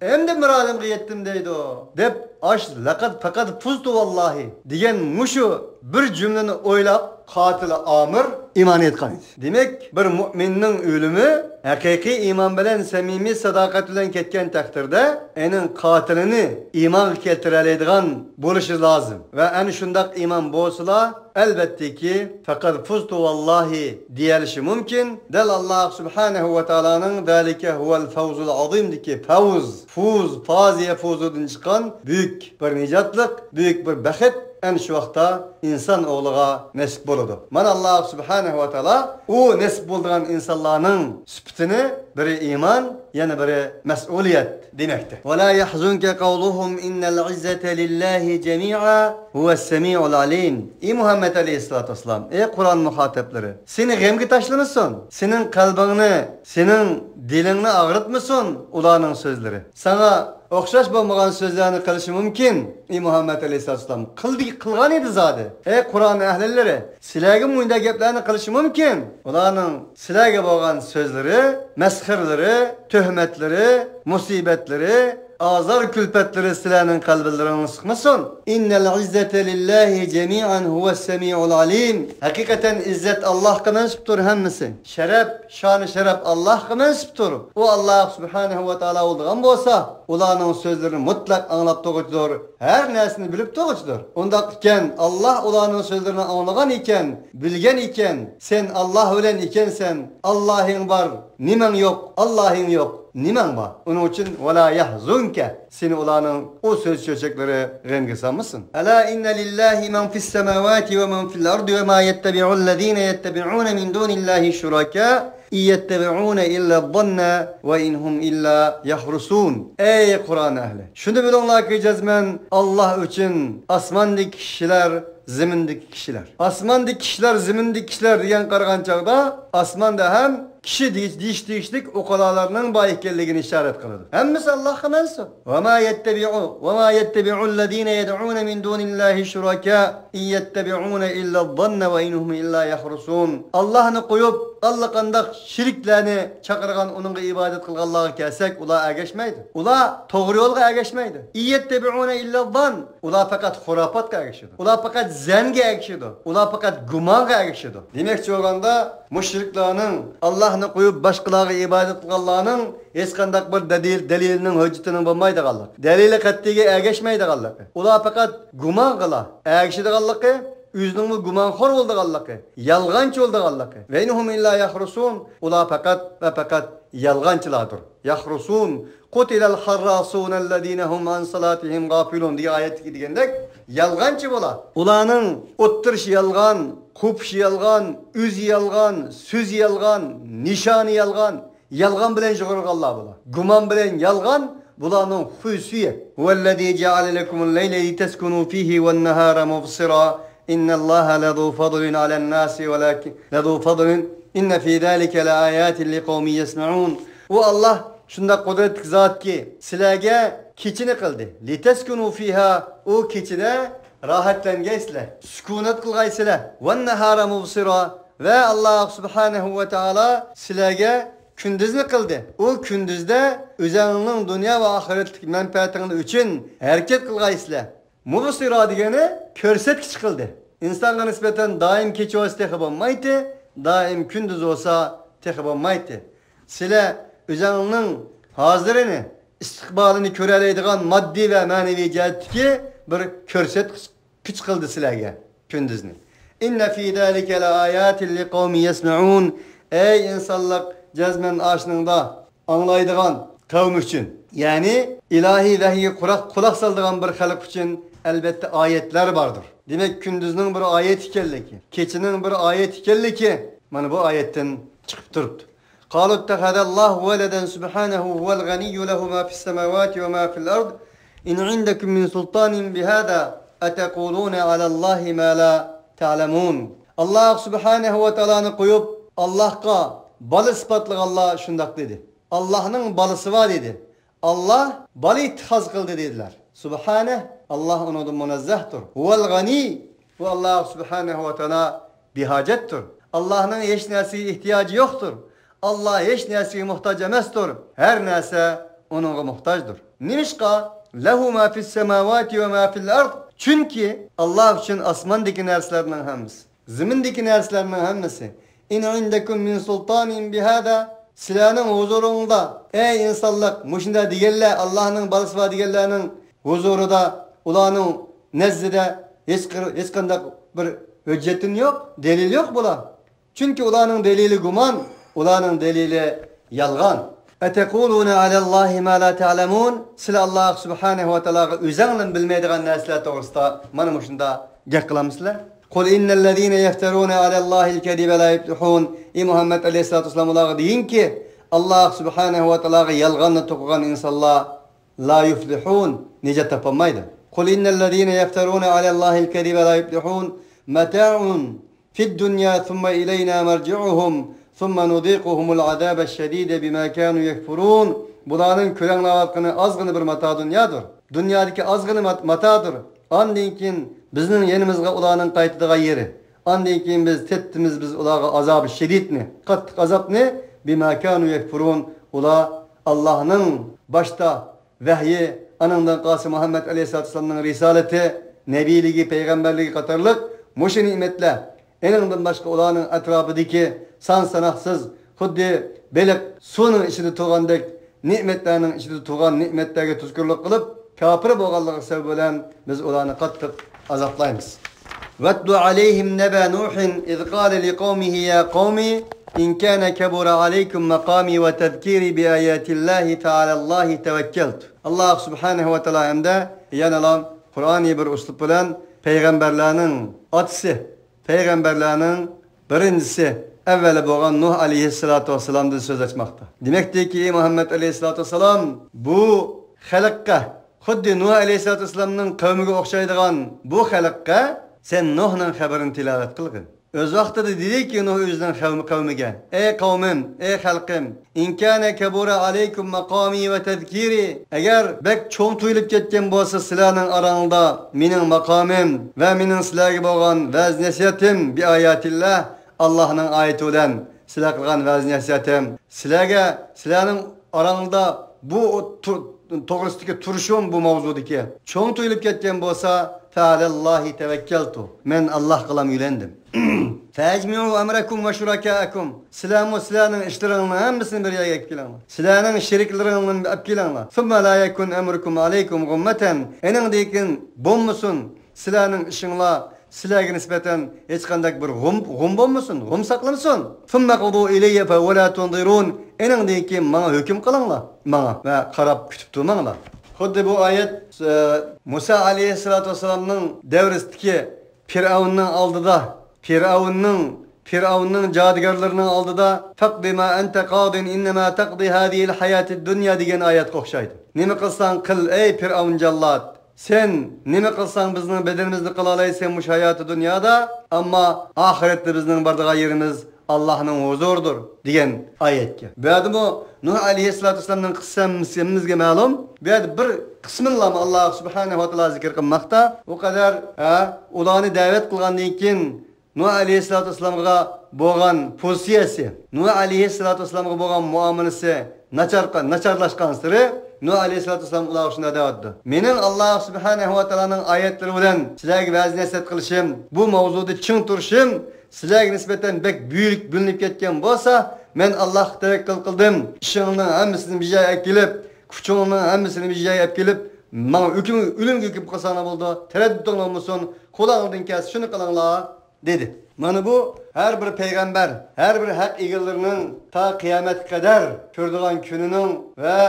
ئەمدى مۇرادىمغا يەتتىم دەيدۇ، دەپ، ئاش لەقەد پەقەد فۇزتۇ ۋاللاھى دېگەن مۇشۇ بىر جۈملىنى ئويلاپ، قاتىلى ئامىر ئىمان ئېيتقان ئىدى. دېمەك، بىر مۇئمىننىڭ ئۆلۈمى ھەقىقىي ئىمان بىلەن سەمىمىي ساداقەت بىلەن كەتكەن تەقدىردە، ئېنىڭ قاتىلىنى ئىمانغا كەلتۈرەلەيدىغان بولۇشى لازىم. ۋە ئەنە شۇنداق ئىمان بولسىلا، ئەلۋەتتىكى، فەقەد فۇزتۇ ۋاللاھى دېيەلىشى مۇمكىن. دەل ئاللا سۇبھانەھۇ ۋە تائالانىڭ ذلك هو الفوز العظيم دىكى فەۋز، فۇز، فازە يەفۇزۇدىن چىققان بۈيۈك بىر نىجاتلىق، بۈيۈك بىر بەخت ئەنە شۇ ۋاقىتتا ئىنسان ئوغلىغا نېسىپ بولىدۇ. مانا ئاللا سۇبھانەھۇ ۋە تائالا ئۇ نېسىپ بولىدىغان ئىنسانلارنىڭ سۈپىتىنى بىرى ئىمان، يەنە بىرى مەسئۇلىيەت دېمەكتە. ولا يحزنك قولهم إن العزة لله جميعا هو السميع العليم. ئى مۇھەممەد ئەلەيھىسسالاتۇ ۋەسسالام، ئى قۇرئان مۇخاتەپلىرى، سېنى غەمگە تاشلىمىسۇن، سېنىڭ قەلبىڭنى، سېنىڭ دىلىڭنى ئاغرىتمىسۇن ئۇلارنىڭ سۆزلىرى. ساڭا ئوخشاش بولمىغان سۆزلەرنى قىلىشى مۇمكىن، ئى مۇھەممەد ئەلەيھىسسالام. قىلدى، قىلغان ئىدى زادى. ئەي قۇرئان ئەھلىلىرى، سىلەرگە مۇنداق گەپلەرنى قىلىشى مۇمكىن. ئۇلارنىڭ سىلەرگە بولغان سۆزلىرى، مەسخىرىلىرى، تۆھمەتلىرى، مۇسىبەتلىرى، ئازار-كۈلپەتلىرى سىلەرنىڭ قەلبىلىرىڭنى سىقمىسۇن. إن العزة لله جميعا هو السميع العليم. ھەقىقەتەن ئىززەت ئاللاھقا مەنسۇپتۇر ھەممىسى. شەرەپ، شانۇ شەرەپ ئاللاھقا مەنسۇپتۇر. ئۇ ئاللاھ سۇبھانەھۇ ۋە تائالا بولىدىغان بولسا، ئۇلارنىڭ سۆزلىرىنى مۇتلەق ئاڭلاپ تۇرغۇچىدۇر، ھەر نەرسىنى بىلىپ تۇرغۇچىدۇر. ئۇنداق ئىكەن، ئاللاھ ئۇلارنىڭ سۆزلىرىنى ئاڭلىغان ئىكەن، بىلگەن ئىكەن، سەن ئاللاھ بىلەن ئىكەنسەن، ئاللاھىڭ بار، نېمەڭ يوق، ئاللاھىڭ يوق، نېمەڭ بار؟ ئۇنىڭ ئۈچۈن، ولا يحزنك، سېنى ئۇلارنىڭ ئۇ سۆز چۆچەكلىرى غەمگە سالمىسۇن. ألا إن لله من في السماوات ومن في الأرض وما يتبع الذين يدعون من دون الله شركاء إن يتبعون إلا الظن وإن هم إلا يخرصون. ئەي قۇرئان ئەھلى! شۇنى بىلىڭلاركى، جەزمەن ئاللاھ ئۈچۈن ئاسماندىكى كىشىلەر، زېمىندىكى كىشىلەر. ئاسماندىكى كىشىلەر، زېمىندىكى كىشىلەر دېگەن قارىغان چاغدا، ئاسماندا ھەم كىشى دېيىش، دېيىش تېگىشلىك ئۇقۇلالارنىڭ بار ئىكەنلىكىنى ئىشارەت قىلىدۇ. ھەممىسى ئاللاھقا مەنسۇپ. وما يتبع، وما يتبع الذين يدعون من دون الله شركاء إن يتبعون إلا الظن وإن هم إلا يخرصون. ئاللاھنى قويۇپ، ئاللىقانداق شېرىكلەرنى چاقىرغان، ئۇنىڭغا ئىبادەت قىلغانلارغا كەلسەك، ئۇلار ئەگەشمەيدۇ. ئۇلار توغرا يولغا ئەگەشمەيدۇ. إن يتبعون إلا الظن. ئۇلار پەقەت خۇراپاتقا ئەگىشىدۇ. ئۇلار پەقەت زەنگە ئەگىشىدۇ. ئۇلار پەقەت گۇمانغا ئەگىشىدۇ. دېمەكچى بولغاندا، مۇشرىكلارنىڭ، ئاللاھنى قويۇپ باشقىلارغا ئىبادەت قىلغانلارنىڭ ھېچقانداق بىر دەلىل، دەلىلىنىڭ، ھۆججىتىنىڭ بولمايدىغانلىقى، دەلىلى قەتئىيگە ئەگەشمەيدىغانلىقى، ئۇلار پەقەت گۇمانغىلا ئەگىشىدىغانلىقى، ئۆزىنىڭمۇ گۇمانخور بولىدىغانلىقى، يالغانچى بولىدىغانلىقى. وإن هم إلا يخرصون، ئۇلار پەقەت ۋە پەقەت يالغانچىلاردۇر. يخرصون، قتل الخراصون الذين هم عن صلاتهم غافلون دېگەن ئايەتتىكى دېگەندەك، يالغانچى بۇلار. ئۇلارنىڭ ئولتۇرۇشى يالغان، قوپۇشى يالغان، ئۆزى يالغان، سۆزى يالغان، نىشانى يالغان، يالغان بىلەن يۈگۈرىدىغانلار بۇلار. گۇمان بىلەن يالغان بۇلارنىڭ خۇيسۈيى. هو الذي جعل لكم الليل لتسكنوا فيه والنهار مبصرا إن الله لذو فضل على الناس ولكن، لذو فضل إن في ذلك لآيات لقوم يسمعون. ئۇ ئاللاھ شۇنداق قۇدرەتلىك زاتكى، سىلەرگە كېچىنى قىلدى. لتسكنوا فيها، ئۇ كېچىدە راھەتلەنگەيسىلەر، سۈكۈنات قىلغايسىلەر. والنهار مبصرا، ۋە ئاللاھ سۇبھانەھۇ ۋە تائالا سىلەرگە كۈندۈزنى قىلدى. ئۇ كۈندۈزدە ئۆزەڭنىڭ دۇنيا ۋە ئاخىرەتلىك مەنپەئەتىڭ ئۈچۈن ھەرىكەت قىلغايسىلەر. مۇبسىرا دېگەنى كۆرسەتكۈچ قىلدى. ئىنسانغا نىسبەتەن دائىم كېچە بولسا تېخى بولمايتتى، دائىم كۈندۈز بولسا تېخى بولمايتتى. سىلەر ئۆزەڭنىڭ ھازىرىنى، ئىستىقبالىنى كۆرەلەيدىغان ماددىي ۋە مەنىۋى جەھەتتىكى بىر كۆرسەتكۈچ قىلدى سىلەرگە كۈندۈزنى. إن في ذلك لآيات لقوم يسمعون. ئەي ئىنسانلىق، جەزمەن ئاشۇنىڭدا ئاڭلايدىغان قەۋم ئۈچۈن، يەنى ئىلاھىي ۋەھىيگە قۇلاق، قۇلاق سالىدىغان بىر خەلق ئۈچۈن ئەلۋەتتە ئايەتلەر باردۇر. دېمەك، كۈندۈزنىڭ بىر ئايەت ئىكەنلىكى، كېچىنىڭ بىر ئايەت ئىكەنلىكى مانا بۇ ئايەتتىن چىقىپ تۇرۇپتۇ. قالوا اتخذ الله ولدا سبحانه هو الغني له ما في السماوات وما في الأرض إن عندكم من سلطان بهذا أتقولون على الله ما لا تعلمون. ئاللاھ سۇبھانەھۇ ۋە تائالانى قويۇپ، ئاللاھقا بالا ئىسپاتلىغانلار شۇنداق دېدى. ئاللاھنىڭ بالىسى بار دېدى. ئاللاھ بالا ئىتتىخاز قىلدى دېدىلەر. سۇبھانەھ، ئاللاھ ئۇنىڭدىن مۇنەززەھتۇر. ھۇۋەل غەنىي، بۇ ئاللاھ سۇبھانەھۇ ۋە تائالا بىھاجەتتۇر. ئاللاھنىڭ ھېچ نەرسىگە ئېھتىياجى يوقتۇر. ئاللاھ ھېچ نەرسىگە موھتاج ئەمەستۇر. ھەر نەرسە ئۇنىڭغا موھتاجدۇر. نېمىشقا؟ لەھۇ ما فىس سەماۋاتى ۋە ما فىل ئەرد. چۈنكى ئاللاھ ئۈچۈن ئاسماندىكى نەرسىلەرنىڭ ھەممىسى، زېمىندىكى نەرسىلەرنىڭ ھەممىسى. ئىن ئىندەكۇم مىن سۇلتانىن بىھازا. سىلەرنىڭ ھۇزۇرۇڭدا، ئەي ئىنسانلىق، مۇشۇنداق دېگەنلەر، ئاللاھنىڭ بالىسى بار دېگەنلەرنىڭ ھۇزۇرىدا، ئۇلارنىڭ نەزدىدە ھېچ، ھېچقانداق بىر ھۆججىتىم يوق، دەلىل يوق بۇلار. چۈنكى ئۇلارنىڭ دەلىلى گۇمان، ئۇلارنىڭ دەلىلى يالغان. ئەتەقۇلۇنە ئەلەللاھى ما لا تەلەمۇن. سىلەر ئاللاھ سۇبھانەھۇ ۋە تائالاغا ئۆزەڭلىن بىلمەيدىغان نەرسىلەر توغرىسىدا مانا مۇشۇنداق گەپ قىلامسىلەر؟ قۇل ئىننەللەزىنە يەفتەرۇنە ئەلەللاھىل كەزىبە لا يۇفلىھۇن. ئى مۇھەممەد ئەلەيھىسسالاتۇ ۋەسسالام، ئۇلارغا دېگىنكى، ئاللاھ سۇبھانەھۇ ۋە تائالاغا يالغاننى توقۇغان ئىنسانلار لا يۇفلىھۇن، نىجات تاپالمايدۇ. قۇل ئىننەللەزىنە يەفتەرۇنە ئەلەللاھىل كەزىبە لا يۇفلىھۇن. مەتەئۇن فىد دۇنيا سۇممە ئىلەينا مەرجىئۇھۇم سۇممە نۇزىقۇھۇمۇل ئازابەش شەدىدە بىما كانۇ يەكفۇرۇن. بۇلارنىڭ كۆرەڭلەۋاتقىنى ئازغىنە بىر ماتا دۇنيادۇر. دۇنيادىكى ئازغىنە مات-، ماتادۇر. ئاندىن كېيىن بىزنىڭ يېنىمىزغا ئۇلارنىڭ قايتىدىغان يېرى. ئاندىن كېيىن بىز تېتىتىمىز بىز ئۇلارغا ئازابى شەدىدنى، قاتتىق ئازابنى، بىما كانۇ يەكفۇرۇن، ئۇلار ئاللاھنىڭ باشتا ۋەھيى، ئانىڭدىن قالسا مۇھەممەد ئەلەيھىسسالاتۇ ۋەسسالامنىڭ رىسالىتى، نەبىيلىكى، پەيغەمبەرلىكى قاتارلىق مۇشۇ نېمەتلەر، ئېنىڭدىن باشقا ئۇلارنىڭ ئەتراپىدىكى سان ساناقسىز، خۇددى بېلىق سۇنىڭ ئىچىدە تۇرغاندەك نېمەتلەرنىڭ ئىچىدە تۇرغان نېمەتلەرگە تۇزكورلۇق قىلىپ، كاپىر بولغانلىقى سەۋەبى بىلەن بىز ئۇلارنى قاتتىق ئازابلايمىز. واتل عليهم نبأ نوح إذ قال لقومه يا قوم إن كان كبر عليكم مقامي وتذكيري بآيات الله فعلى الله توكلت. ئاللاھ سۇبھانەھۇ ۋە تائالا ھەمدە يەنىلا قۇرئانىي بىر ئۇسلۇب بىلەن پەيغەمبەرلەرنىڭ ئاتىسى، پەيغەمبەرلەرنىڭ بىرىنچىسى، ئەۋۋەلى بولغان نۇھ ئەلەيھىسسالاتۇ ۋەسسالامدىن سۆز ئاچماقتا. دېمەكتىكى، ئى مۇھەممەد ئەلەيھىسسالاتۇ ۋەسسالام، بۇ خەلققە، خۇددى نۇھ ئەلەيھىسسالاتۇ ۋەسسالامنىڭ قەۋمىگە ئوخشايدىغان بۇ خەلققە سەن نۇھنىڭ خەۋىرىنى تىلاۋەت قىلغىن. ئۆز ۋاقتىدا دېدىكى نۇھ ئۆزىنىڭ قەۋمى، قەۋمىگە، ئەي قەۋمىم، ئەي خەلقىم، إن كان كبر عليكم مقامي وتذكيري، ئەگەر بەك چوڭ تۇيۇلۇپ كەتكەن بولسا سىلەرنىڭ ئاراڭلاردا مېنىڭ ماقامىم ۋە مېنىڭ سىلەرگە بولغان ۋەز-نەسىھەتىم، بآيات الله، ئاللاھنىڭ ئايىتى بىلەن سىلەر قىلغان ۋەز-نەسىھەتىم، سىلەرگە، سىلەرنىڭ ئاراڭلاردا بۇ تو-، توغرىسىدىكى تۇرۇشۇم، بۇ ماۋزۇدىكى چوڭ تۇيۇلۇپ كەتكەن بولسا، فعلى الله توكلت، مەن ئاللاھقىلا يۈلەندىم. فأجمعوا أمركم وشركاءكم، سىلەرمۇ سىلەرنىڭ ئىشلىرىڭنىڭ ھەممىسىنى بىر يەرگە ئەكىپ كېلىڭلار. سىلەرنىڭ شېرىكلىرىڭلارنى ئەپ كېلىڭلار. ثم لا يكن أمركم عليكم غمة، ئېنىڭدىن كېيىن بولمىسۇن سىلەرنىڭ ئىشىڭلار سىلەرگە نىسبەتەن ھېچقانداق بىر غۇم، غۇم بولمىسۇن، غۇم ساقلىمىسۇن. ثم قضوا إلي فلا تنظرون، ئېنىڭدىن كېيىن ماڭا ھۆكۈم قىلىڭلار، ماڭا ۋە قاراپ كۈتۈپ تۇرماڭلار. خۇددى بۇ ئايەت، ئە، مۇسا ئەلەيھىسسالاتۇ ۋەسسالامنىڭ دەۋرىسىدىكى پىرئەۋننىڭ ئالدىدا، پىرئەۋننىڭ، پىرئەۋننىڭ جادۇگەرلىرىنىڭ ئالدىدا، فاقض ما أنت قاض إنما تقضي هذه الحياة الدنيا دېگەن ئايەتكە ئوخشايدۇ. نېمە قىلساڭ قىل، ئەي پىرئەۋن جاللات! سەن نېمە قىلساڭ بىزنىڭ بەدىنىمىزنى قىلالايسەن مۇشۇ ھاياتى دۇنيادا، ئەمما ئاخىرەتتە بىزنىڭ بارىدىغان يېرىمىز ئاللاھنىڭ ھۇزۇرىدۇر، دېگەن ئايەتكە. بۇ يەردىمۇ نۇھ ئەلەيھىسسالاتۇ ۋەسسالامنىڭ قىسسىسى ھەممىمىزگە مەلۇم. بۇ يەردە بىر قىسمىنىلا ئاللاھ سۇبھانەھۇ ۋە تائالا زىكىر قىلماقتا. ئۇ قەدەر، ھە، ئۇلارنى دەۋەت قىلغاندىن كېيىن، نۇھ ئەلەيھىسسالاتۇ ۋەسسالامغا بولغان پوزىتسىيەسى، نۇھ ئەلەيھىسسالاتۇ ۋەسسالامغا بولغان مۇئامىلىسى ناچار، ناچارلاشقانسېرى، نۇھ ئەلەيھىسسالاتۇ ۋەسسالام ئۇلارغا شۇنداق دەۋاتىدۇ: مېنىڭ ئاللاھ سۇبھانەھۇ ۋە تائالانىڭ ئايەتلىرى بىلەن سىلەرگە ۋەز-نەسىھەت قىلىشىم، بۇ مەۋزۇدا چىڭ تۇرۇشۇم سىلەرگە نىسبەتەن بەك بۈيۈك بىلىنىپ كەتكەن بولسا، مەن ئاللاھقا تەۋەككۈل قىلدىم. ئىشىڭنىڭ ھەممىسىنى بىر جايغا ئەكېلىپ، كۈچۈڭنىڭ ھەممىسىنى بىر جايغا ئەكېلىپ، ماڭا ئۆكۈم-، ئۆلۈمگە ئۆكۈپ قالساڭلار بولىدۇ. تەرەددۇتۇڭلار بولمىسۇن. قولۇڭلاردىن كەلسە شۇنى قىلىڭلار، دېدى. مانا بۇ ھەر بىر پەيغەمبەر، ھەر بىر ھەق ئىگىلىرىنىڭ تا قىيامەتكە قەدەر كۆرىدىغان كۈنىنىڭ ۋە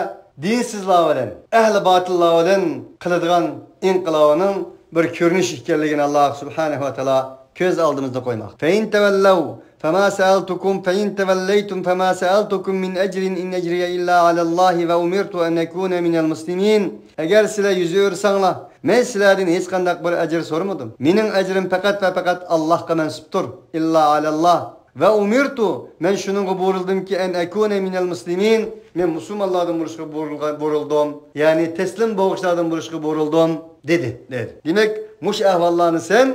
دىنسىزلار بىلەن، ئەھلى باتىللار بىلەن قىلىدىغان ئىنقىلابىنىڭ بىر كۆرۈنۈشى ئىكەنلىكىنى ئاللاھ سۇبھانەھۇ ۋە تائالا كۆز ئالدىمىزدا قويماقتا. فَإِنْ تَوَلَّوْا فَمَا سَأَلْتُكُمْ، فَإِنْ تَوَلَّيْتُمْ فَمَا سَأَلْتُكُمْ مِنْ أَجْرٍ إِنْ أَجْرِيَ إِلَّا عَلَى اللَّهِ وَأُمِرْتُ أَنْ أَكُونَ مِنَ الْمُسْلِمِينَ. ئەگەر سىلەر يۈز ئۆرۈسەڭلار، مەن سىلەردىن ھېچقانداق بىر ئەجىر سورىمىدىم. مېنىڭ ئەجرىم پەقەت ۋە پەقەت ئاللاھقا مەنسۇپتۇر. إِلَّا عَلَى اللَّهِ. وَأُمِرْتُ، مَنْ شۇنىڭغا بۇيرۇلدۇمكى، أَنْ أَكُونَ مِنَ الْمُسْلِمِينَ، مەن مۇسۇلمانلاردىن بولۇشقا بۇيرۇلغان، بۇيرۇلدۇم. يەنى تەسلىم بولغۇچىلاردىن بولۇشقا بۇيرۇلدۇم، دېدى، دېدى. دېمەك، مۇشۇ ئەھۋاللارنى سەن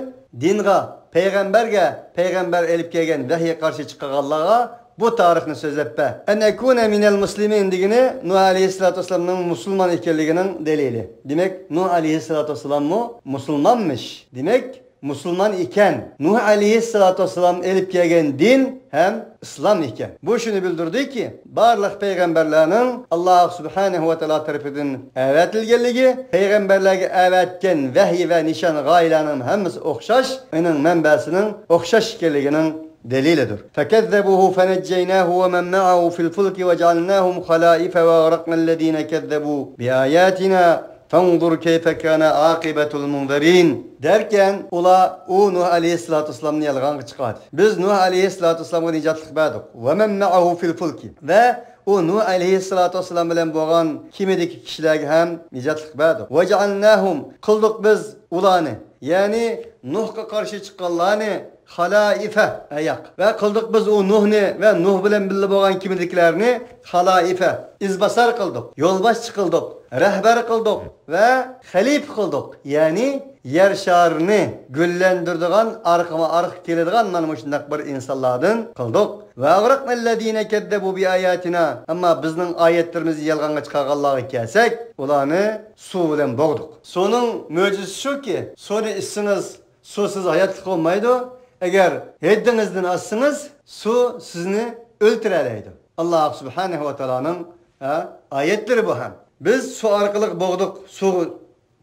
دىنغا، پەيغەمبەرگە، پەيغەمبەر ئېلىپ كەلگەن ۋەھىيگە قارشى چىققانلارغا بۇ تارىخنى سۆزلەپ بەر. أَنْ أَكُونَ مِنَ الْمُسْلِمِينَ دېگىنى نۇھ ئەلەيھىسسالاتۇ ۋەسسالامنىڭ مۇسۇلمان ئىكەنلىكىنىڭ دەلىلى. دېمەك، نۇھ ئەلەيھىسسالاتۇ ۋەسسالاممۇ مۇسۇلمانمىش. دېمەك، مۇسۇلمان ئىكەن. نۇھ ئەلەيھىسسالاتۇ ۋەسسالام ئېلىپ كەلگەن دىن ھەم ئىسلام ئىكەن. بۇ شۇنى بىلدۈردىكى، بارلىق پەيغەمبەرلەرنىڭ ئاللاھ سۇبھانەھۇ ۋە تائالا تەرىپىدىن ئەۋەتىلگەنلىكى، پەيغەمبەرلەرگە ئەۋەتكەن ۋەھىي ۋە نىشان غايىلەرنىڭ ھەممىسى ئوخشاش، ئۇنىڭ مەنبەسىنىڭ ئوخشاش ئىكەنلىكىنىڭ دەلىلىدۇر. فَكَذَّبُوهُ فَنَجَّيْنَاهُ وَمَنْ مَعَهُ فِي الْفُلْكِ وَجَعَلْنَاهُمْ خَلَائِفَ وَأَغْرَقْنَا الَّذِينَ كَذَّبُوا بِآيَاتِنَا فَانْظُرْ كَيْفَ كَانَ عَاقِبَةُ الْمُنْذَرِينَ. دەركەن، ئۇلار ئۇ نۇھ ئەلەيھىسسالاتۇ ۋەسسالامنى يالغانغا چىقاردى. بىز نۇھ ئەلەيھىسسالاتۇ ۋەسسالامغا نىجاتلىق بەردۇق. وَمَنْ مَعَهُ فِي الْفُلْكِ. ۋە ئۇ نۇھ ئەلەيھىسسالاتۇ ۋەسسالام بىلەن بولغان كېمىدىكى كىشىلەرگە ھەم نىجاتلىق بەردۇق. وَجَعَلْنَاهُمْ، قىلدۇق بىز ئۇلارنى، يەنى نۇھقا قارشى چىققانلارنى خَلَائِفَ، ئاياق. ۋە قىلدۇق بىز ئۇ نۇھنى ۋە نۇھ بىلەن بىللە بولغان كېمىدىكىلەرنى خَلَائِفَ، ئىزباسار قىلدۇق، يولباشچى قىلدۇق، رەھبەر قىلدۇق ۋە خەلىپە قىلدۇق. يەنى يەر شارىنى گۈللەندۈرىدىغان، ئارقىمۇ ئارقا كېلىدىغان مانا مۇشۇنداق بىر ئىنسانلاردىن قىلدۇق. وَأَغْرَقْنَا الَّذِينَ كَذَّبُوا بِآيَاتِنَا. ئەمما بىزنىڭ ئايەتلىرىمىزنى يالغانغا چىقارغانلارغا كەلسەك، ئۇلارنى سۇ بىلەن بوغدۇق. سۇنىڭ مۆجىزىسى شۇكى، سۇنى ئىچسىڭىز، سۇ سىز ھاياتلىق بولمايدۇ. ئەگەر ھەددىڭىزدىن ئاشسىڭىز، سۇ سىزنى ئۆلتۈرەلەيدۇ. ئاللاھ سۇبھانەھۇ ۋە تائالانىڭ، ھە، ئايەتلىرى بۇ ھەم. بىز سۇ ئارقىلىق بوغدۇق، سۇ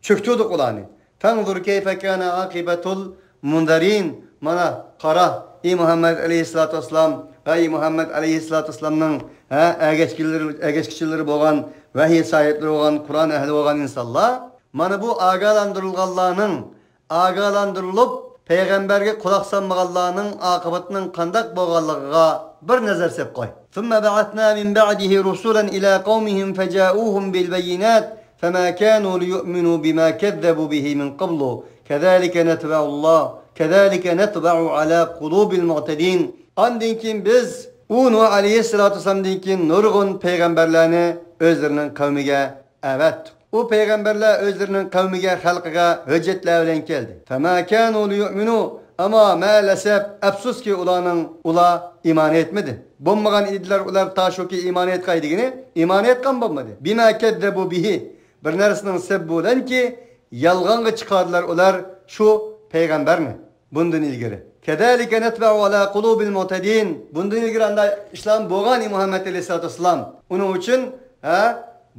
چۆكتۈردۇق ئۇلارنى. فَانْظُرْ كَيْفَ كَانَ عَاقِبَةُ الْمُنْذَرِينَ. مانا قارا، ئى مۇھەممەد ئەلەيھىسسالاتۇ ۋەسسالام ۋە ئى مۇھەممەد ئەلەيھىسسالاتۇ ۋەسسالامنىڭ، ھە، ئەگەشكىلىرى، ئەگەشكۈچىلىرى بولغان، ۋەھىي ساھىبلىرى بولغان، قۇرئان ئەھلى بولغان ئىنسانلار، مانا بۇ ئاگاھلاندۇرۇلغانلارنىڭ، ئاگاھلاندۇرۇلۇپ پەيغەمبەرگە قۇلاق سالمىغانلارنىڭ ئاقىۋىتىنىڭ قانداق بولغانلىقىغا بىر نەزەر سېلىپ قوي. ثُمَّ بَعَثْنَا مِنْ بَعْدِهِ رُسُلًا إِلَى قَوْمِهِمْ فَجَاءُوهُمْ بِالْبَيِّنَاتِ فَمَا كَانُوا لِيُؤْمِنُوا بِمَا كَذَّبُوا بِهِ مِنْ قَبْلُ كَذَلِكَ نَطْبَعُ اللَّهُ، كَذَلِكَ نَطْبَعُ عَلَى قُلُوبِ الْمُعْتَدِينَ. ئاندىن كېيىن بىز ئۇ نۇھ ئەلەيھىسسالاتۇ ۋەسسالامدىن كېيىن نۇرغۇن پەيغەمبەرلەرنى ئۆزلىرىنىڭ قەۋمىگە ئەۋەتتۇق. ئۇ پەيغەمبەرلەر ئۆزلىرىنىڭ قەۋمىگە، خەلقىگە ھۆججەتلەر بىلەن كەلدى. فَمَا كَانُوا لِيُؤْمِنُوا، ئەمما مەئەلەسەپ، ئەپسۇسكى، ئۇلارنىڭ، ئۇلار ئىمان ئېيتمىدى. بولمىغان ئىدىلەر ئۇلار تا شۇكى ئىمان ئېيتقاي دېگىنى، ئىمان ئېيتقان بولمىدى. بِمَا كَذَّبُوا بِهِ، بىر نەرسىنىڭ سەۋەبى بىلەنكى، يالغانغا چىقاردىلار ئۇلار شۇ پەيغەمبەرنى. بۇندىن ئىلگىرى. كَذَلِكَ نَطْبَعُ عَلَى قُلُوبِ الْمُعْتَدِينَ. بۇندىن ئىلگىرى ئانداق ئىشلار بولغان، مۇھەممەد ئەلەيھىسسالاتۇ ۋەسسالام. ئۇنىڭ ئۈچۈن، ھە،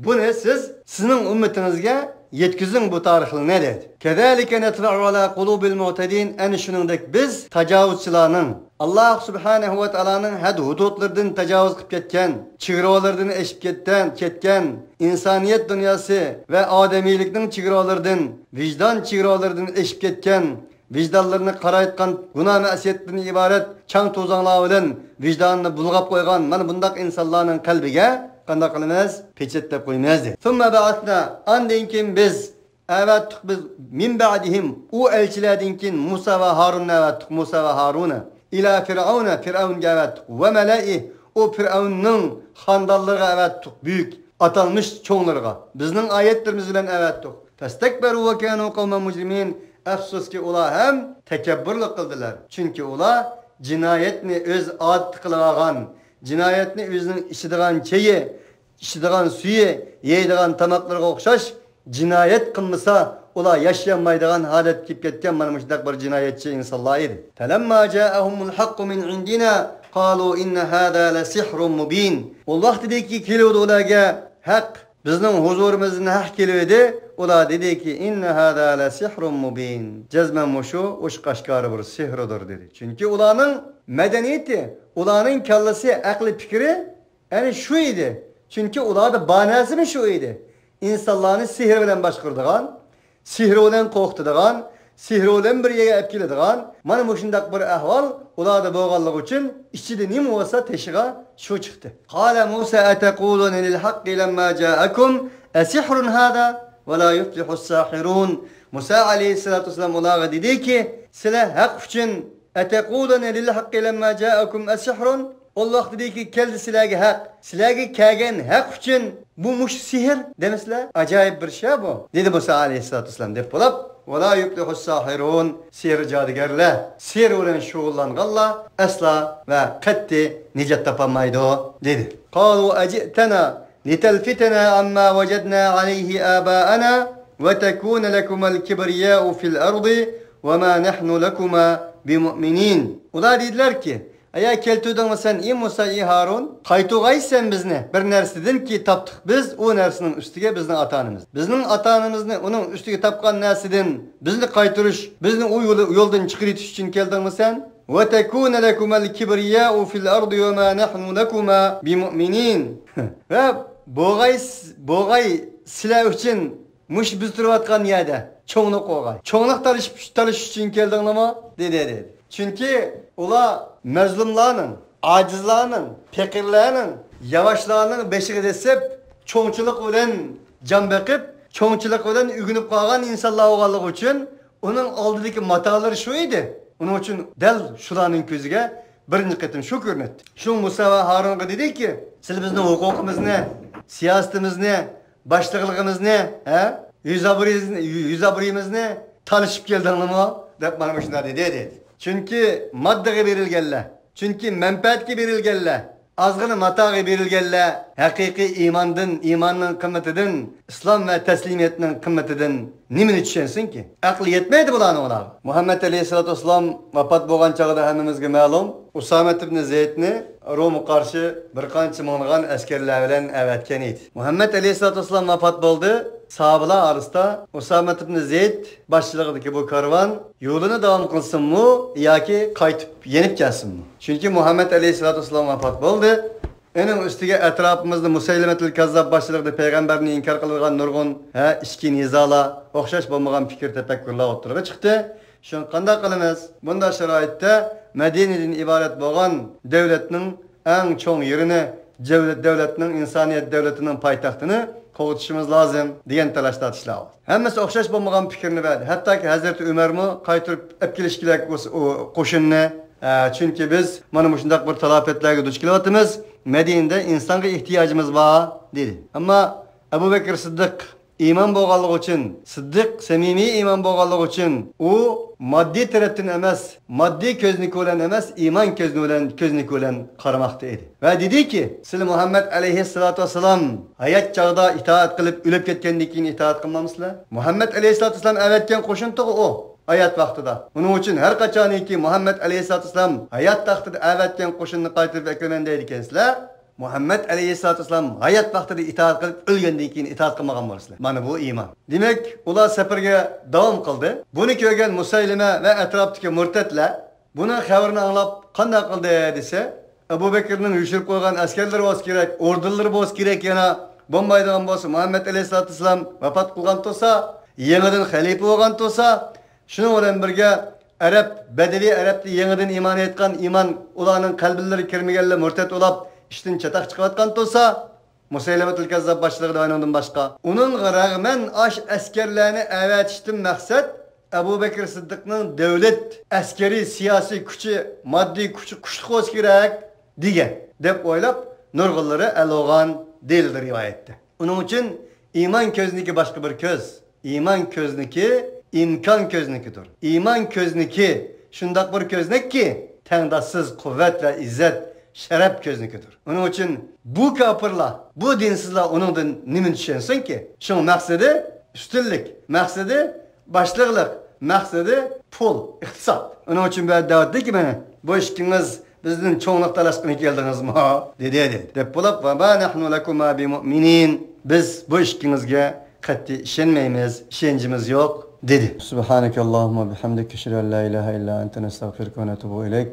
بۇنى سىز، سىزنىڭ ئۈممىتىڭىزگە يەتكۈزۈڭ بۇ تارىخلارنى، دېدى. كَذَلِكَ نَطْبَعُ عَلى قُلُوبِ الْمُعْتَدِينَ. ئەنە شۇنىڭدەك بىز تاجاۋۇزچىلارنىڭ، ئاللاھ سۇبھانەھۇ ۋە تائالانىڭ ھەد-ھۇدۇدلىرىدىن تاجاۋۇز قىلىپ كەتكەن، چېگرالىرىدىن ئېشىپ كەتكەن، كەتكەن، ئىنسانىيەت دۇنياسى ۋە ئادەمىيلىكنىڭ چېگرالىرىدىن، ۋىجدان چېگرالىرىدىن ئېشىپ كەتكەن، ۋىجدانلىرىنى قارايتقان، گۇناھ مەسىيەتتىن ئىبارەت چاڭ توزاڭلار بىلەن ۋىجدانىنى بۇلغاپ قويغان مانا بۇنداق ئىنسانلارنىڭ قەلبىگە قانداق قىلىمىز؟ پېچەتلەپ قويىمىز، دېدى. ثُمَّ بَعَثْنَا، ئاندىن كېيىن بىز ئەۋەتتۇق بىز، مِنْ بَعْدِهِمْ، ئۇ ئەلچىلەردىن كېيىن مۇسا ۋە ھارۇننى ئەۋەتتۇق، مۇسا ۋە ھارۇننى. إِلَى فِرْعَوْنَ، فىرئەۋنگە ئەۋەتتۇق. وَمَلَئِهِ، ئۇ فىرئەۋننىڭ خانىدانلىرىغا ئەۋەتتۇق، بۈيۈك ئاتالمىش چوڭلىرىغا. بىزنىڭ ئايەتلىرىمىز بىلەن ئەۋەتتۇق. فَاسْتَكْبَرُوا وَكَانُوا قَوْمًا مُجْرِمِينَ. ئەپسۇسكى، ئۇلار ھەم تەكەببۇرلۇق قىلدىلار. چۈنكى ئۇلار جىنايەتنى ئۆز ئادىتى قىلىۋالغان، جىنايەتنى ئۆزىنىڭ ئىچىدىغان چېيى، ئىچىدىغان سۈيى، يەيدىغان تاماقلىرىغا ئوخشاش جىنايەت قىلمىسا، ئۇلار ياشىيالمايدىغان ھالەتكە كېلىپ كەتكەن مانا مۇشۇنداق بىر جىنايەتچى ئىنسانلار ئىدى. فلما جاءهم الحق من عندنا قالوا إن هذا لسحر مبين. ئۇ ۋاقتىدىكى كېلىۋىدى ئۇلارغا ھەق، بىزنىڭ ھۇزۇرىمىزدىن ھەق كېلىۋىدى. ئۇلار دېدىكى، إن هذا لسحر مبين. جەزمەن مۇشۇ ئوچۇق ئاشكارا بىر سېھىردۇر، دېدى. چۈنكى ئۇلارنىڭ مەدەنىيىتى، ئۇلارنىڭ كاللىسى، ئەقلى، پىكرى ئەنە شۇ ئىدى. چۈنكى ئۇلاردا بار نەرسىمۇ شۇ ئىدى. ئىنسانلارنى سېھىر بىلەن باشقۇرىدىغان، سېھىر بىلەن قورقۇتىدىغان، سېھىر بىلەن بىر يەرگە ئەپ كېلىدىغان، مانا مۇشۇنداق بىر ئەھۋال ئۇلاردا بولغانلىقى ئۈچۈن ئىچىدە نېمە بولسا تېشىغا شۇ چىقتى. قال موسى أتقولون للحق لما جاءكم أسحر هذا ولا يفلح الساحرون. مۇسا ئەلەيھىسسالاتۇ ۋەسسالام ئۇلارغا دېدىكى، سىلەر ھەق ئۈچۈن، أتقولون للحق لما جاءكم أسحر؟ ئۇ ۋاقتىدىكى كەلدى سىلەرگە ھەق، سىلەرگە كەلگەن ھەق ئۈچۈن بۇ مۇشۇ سېھىر دەمسىلەر؟ ئاجايىپ بىر شەي بۇ، دېدى مۇسا ئەلەيھىسسالاتۇ ۋەسسالام دەپ بولۇپ، ولا يفلح الساحرون، سېھىر جادۇگەرلەر، سېھىر بىلەن شۇغۇللانغانلار ئەسلا ۋە قەتئىي نىجات تاپالمايدۇ، دېدى. قالوا أجئتنا لتلفتنا عما وجدنا عليه آباءنا وتكون لكما الكبرياء في الأرض وما نحن لكما بمؤمنين. ئۇلار دېدىلەركى، ئايا كەلتۈردۈڭمۇ سەن، ئى مۇسا، ئى ھارۇن؟ قايتۇرغايسەن بىزنى بىر نەرسىدىنكى تاپتۇق بىز ئۇ نەرسىنىڭ ئۈستىگە بىزنىڭ ئاتا-ئانىمىز. بىزنىڭ ئاتا-ئانىمىزنى ئۇنىڭ ئۈستىگە تاپقان نەرسىدىن بىزنى قايتۇرۇش، بىزنى ئۇ يولى-، يولدىن چىقىرىۋېتىش ئۈچۈن كەلدىڭمۇ سەن؟ وتكون لكما الكبرياء في الأرض وما نحن لكما بمؤمنين. ۋە بولغاي، بولغاي سىلەر ئۈچۈن مۇشۇ بىز تۇرۇۋاتقان يەردە چوڭلۇق بولغاي. چوڭلۇق تالىشىپ، تالىشىش ئۈچۈن كەلدىڭلارمۇ؟ دېدى، دېدى. چۈنكى ئۇلار مەزلۇملارنىڭ، ئاجىزلارنىڭ، پېقىرلارنىڭ، ياۋاشلارنىڭ بېشىغا دەسسەپ چوڭچىلىق بىلەن جان بېقىپ، چوڭچىلىق بىلەن ئۆگىنىپ قالغان ئىنسانلار بولغانلىقى ئۈچۈن ئۇنىڭ ئالدىدىكى ماتالىرى شۇ ئىدى. ئۇنىڭ ئۈچۈن دەل شۇلارنىڭ كۆزىگە بىرىنچى قېتىم شۇ كۆرۈنەتتى. شۇ مۇسا ۋە ھارۇنغا دېدىكى، سىلەر بىزنىڭ ھوقۇقىمىزنى، سىياسىتىمىزنى، باشلىقلىقىمىزنى، ھە؟ يۈز ئابرۇيىمىزنى، يۈز ئابرۇيىمىزنى تالىشىپ كەلدىڭلارمۇ؟ دەپ مانا مۇشۇنداق دېدى، دېدى. چۈنكى ماددىغا بېرىلگەنلەر، چۈنكى مەنپەئەتكە بېرىلگەنلەر، ئازغىنە ماتاغا بېرىلگەنلەر ھەقىقىي ئىماندىن، ئىماننىڭ قىممىتىدىن، ئىسلام ۋە تەسلىمىيەتنىڭ قىممىتىدىن نېمىنى چۈشەنسۇنكى؟ ئەقلى يەتمەيدۇ بۇلارنىڭ ئۇلارغا. مۇھەممەد ئەلەيھىسسالاتۇ ۋەسسالام ۋاپات بولغان چاغدا ھەممىمىزگە مەلۇم، ئۇسامەت ئىبنى زەيدنى رومغا قارشى بىر قانچە مىڭلىغان ئەسكەرلەر بىلەن ئەۋەتكەن ئىدى. مۇھەممەد ئەلەيھىسسالاتۇ ۋەسسالام ۋاپات بولدى. ساھابىلار ئارىسىدا ئۇسامەت ئىبنى زەيد باشچىلىقىدىكى بۇ كارۋان يولىنى داۋام قىلسۇنمۇ ياكى قايتىپ يېنىپ كەلسۇنمۇ؟ چۈنكى مۇھەممەد ئەلەيھىسسالاتۇ ۋەسسالام ۋاپات بولدى. ئۇنىڭ ئۈستىگە ئەتراپىمىزدا مۇسەيلىمەتۇل كەززاب باشچىلىقىدا پەيغەمبەرنى ئىنكار قىلىدىغان نۇرغۇن، ھە، ئىچكى نىزالار، ئوخشاش بولمىغان پىكىر تەپەككۇرلار ئوتتۇرىغا چىقتى. شۇڭا قانداق قىلىمىز؟ بۇنداق شارائىتتا مەدىنىدىن ئىبارەت بولغان دۆلەتنىڭ ئەڭ چوڭ يېرىنى، دۆلەت، دۆلەتنىڭ، ئىنسانىيەت دۆلىتىنىڭ پايتەختىنى قوغدىتىشىمىز لازىم، دېگەن تالاش-تارتىشلار بار. ھەممىسى ئوخشاش بولمىغان پىكىرنى بەردى. ھەتتاكى ھەزرىتى ئۆمەرمۇ قايتۇرۇپ ئەپ كېلىش كېرەك ئۇ، ئۇ قوشۇننى. ئە، چۈنكى بىز مانا مۇشۇنداق بىر تالاپەتلەرگە دۇچ كېلىۋاتىمىز. مەدىنىدە ئىنسانغا ئېھتىياجىمىز بار، دېدى. ئەمما ئەبۇ بەكرى سىددىق ئىمان بولغانلىقى ئۈچۈن، سىددىق سەمىمىي ئىمان بولغانلىقى ئۈچۈن ئۇ ماددىي تەرەپتىن ئەمەس، ماددىي كۆزنىكى بىلەن ئەمەس، ئىمان كۆزنىكى بىلەن، كۆزنىكى بىلەن قارىماقتا ئىدى. ۋە دېدىكى، سىلەر مۇھەممەد ئەلەيھىسسالاتۇ ۋەسسالام ھايات چاغدا ئىتائەت قىلىپ، ئۆلۈپ كەتكەندىن كېيىن ئىتائەت قىلمامسىلەر؟ مۇھەممەد ئەلەيھىسسالاتۇ ۋەسسالام ئەۋەتكەن قوشۇنتىغۇ ئۇ ھايات ۋاقتىدا. ئۇنىڭ ئۈچۈن ھەر قاچانكى مۇھەممەد ئەلەيھىسسالاتۇ ۋەسسالام ھايات ۋاقتىدا ئەۋەتكەن قوشۇننى قايتۇرۇپ ئەكىلىمەن دەيدىكەنسىلەر، مۇھەممەد ئەلەيھىسسالاتۇ ۋەسسالام ھايات ۋاقتىدا ئىتائەت قىلىپ، ئۆلگەندىن كېيىن ئىتائەت قىلمىغان بولىسىلەر. مانا بۇ ئىمان. دېمەك، ئۇلار سەپىرىگە داۋام قىلدى. بۇنى كۆرگەن مۇسەيلىمە ۋە ئەتراپتىكى مۇرتەتلەر بۇنىڭ خەۋىرىنى ئاڭلاپ، قانداق قىلدى دېسە، ئەبۇ بەكرىنىڭ يوشۇرۇپ قويغان ئەسكەرلىرى بولسا كېرەك، ئوردېنلىرى بولسا كېرەك، يەنە بولمايدىغان بولسا، مۇھەممەد ئەلەيھىسسالاتۇ ۋەسسالام ۋاپات قىلغان تۇرسا، يېڭىدىن خەلىپە بولغان تۇرسا، شۇنىڭ بىلەن بىرگە، ئەرەب، بەدىۋى ئەرەبتە يېڭىدىن ئىمان ئېيتقان، ئىمان ئۇلارنىڭ قەلبلىرىگە كىرمىگەنلەر مۇرتەت بولاپ، ئىشتىن چاتاق چىقىۋاتقان تۇرسا، مۇسەيلىمەتۇل كەززاب باشچىلىقىدا ئۇنىڭدىن باشقا. ئۇنىڭغا رەغمەن ئاش ئەسكەرلەرنى ئەۋەتىشتىن مەقسەت ئەبۇ بەكرى سىددىقنىڭ دۆلەت، ئەسكىرىي، سىياسىي كۈچى، ماددىي كۈچى كۈچلۈك بولسا كېرەك دېگەن، دەپ ئويلاپ، نۇرغۇنلىرى ئەل بولغان دېيىلىدۇ رىۋايەتتە. ئۇنىڭ ئۈچۈن ئىمان كۆزنىكى باشقا بىر كۆز. ئىمان كۆزنىكى ئىمكان كۆزنىكىدۇر. ئىمان كۆزنىكى شۇنداق بىر كۆزنەككى، تەڭداشسىز قۇۋۋەت ۋە ئىززەت، شەرەپ كۆزنىكىدۇر. ئۇنىڭ ئۈچۈن بۇ كاپىرلار، بۇ دىنسىزلار ئۇنىڭدىن نېمىنى چۈشەنسۇنكى؟ شۇڭا مەقسىتى ئۈستۈنلۈك، مەقسىتى باشلىقلىق، مەقسىتى پۇل، ئىقتىساد. ئۇنىڭ ئۈچۈن بۇ يەردە دەۋەتتىكى مانا، بۇ ئىككىڭىز بىزدىن چوڭلۇق تالاشقىلى كەلدىڭىزمۇ؟ دېدى، دېدى. دەپ بولۇپ، «ۋە ما نەھنۇ لەكۇما بىمۇئمىنىن.» بىز بۇ ئىككىڭىزگە قەتئىي ئىشەنمەيمىز، ئىشەنچىمىز يوق، دېدى. سۇبھانەكەللاھۇممە بىھەمدىك، ئەشھەدۇ ئەن لا ئىلاھە ئىللا ئەنتە، نەستەغفىرۇكە ۋە نەتۇبۇ ئىلەيك.